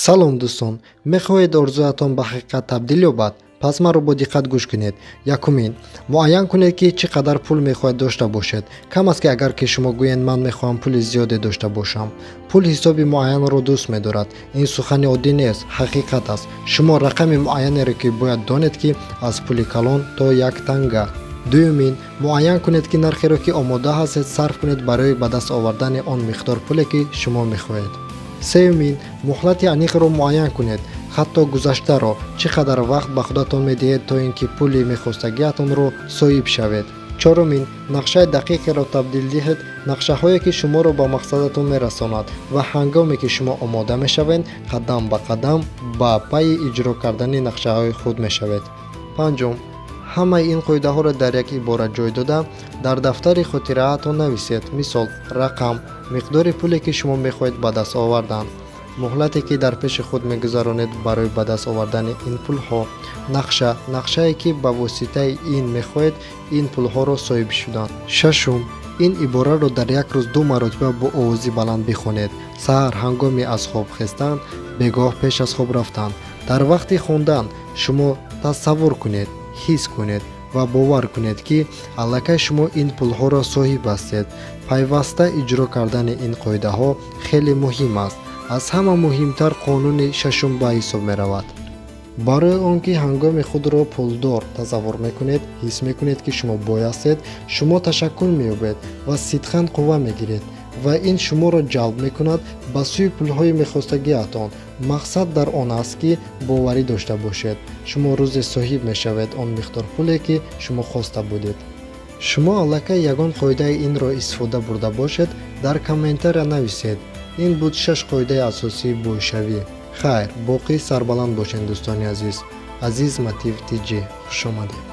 Салом, дӯстон! Мехоҳед орзуятон ба ҳақиқат табдил ёбад? Пас маро бо диққат гӯш кунед. Якумин: муайян кунед, ки чӣ қадар пул мехоҳед дошта бошед. Кам аст, ки агар ки шумо гӯед: «Ман мехоҳам пули зиёде дошта бошам». Пул ҳисоби муайянро дӯст медорад. Ин сухани оддӣ нест, ҳақиқат аст. Шумо рақами муайянеро ки бояд донед, ки аз пули калон то як танга. Дуюмин: муайян кунед, ки нархеро, ки омода ҳастед сарф кунед барои ба даст овардани он миқдор пуле, ки шумо мехоҳед. Сеюмин: муҳлати аниқро муайян кунед, ҳатто гузаштаро. Чӣ қадар вақт ба худатон медиҳед, то ин ки пули мехостагиатонро соҳиб шавед? Чорумин: нақшаи дақиқеро табдил диҳед, нақшаҳое, ки шуморо ба мақсадатон мерасонад, ва ҳангоме ки шумо омода мешавед, қадам ба қадам ба пайи иҷро кардани нақшаҳои худ мешавед. Панҷум: ҳамаи ин қоидаҳоро дар як ибора ҷой дода, дар дафтари хотираатон нависед. Мисол: рақам, миқдори пуле, ки шумо мехоҳед ба даст овардан, муҳлате, ки дар пеши худ мегузаронед барои ба даст овардани ин пулҳо, нақша, нақшае, ки ба воситаи ин мехоҳед ин пулҳоро соҳиб шудан. Шашум: ин ибораро дар як рӯз ду маротиба бо овози баланд бихонед: саҳар ҳангоми аз хоб хестан, бегоҳ пеш аз хоб рафтан. Дар вақти хондан шумо тасаввур кунед, ҳис кунед ва бовар кунед, ки аллакай шумо ин пулҳоро соҳиб ҳастед. Пайваста иҷро кардани ин қоидаҳо хеле муҳим аст. Аз ҳама муҳимтар қонуни шашум ба ҳисоб меравад, барои он ки ҳангоми худро пулдор тасаввур мекунед, ҳис мекунед, ки шумо бой ҳастед, шумо ташаккул меёбед ва сидқан қувва мегиред ва ин шуморо ҷалб мекунад ба сӯи пулҳои мехостагиатон. Мақсад дар он аст, ки боварӣ дошта бошед, шумо рӯзе соҳиб мешавед он миқдор пуле, ки шумо хоста будед. Шумо аллакай ягон қоидаи инро истифода бурда бошед, дар комментария нависед. Ин буд шаш қоидаи асосии бойшавӣ. Хайр боқӣ, сарбаланд бошед, дӯстони азиз. Азиз Мотив Тиҷӣ, хушомадед.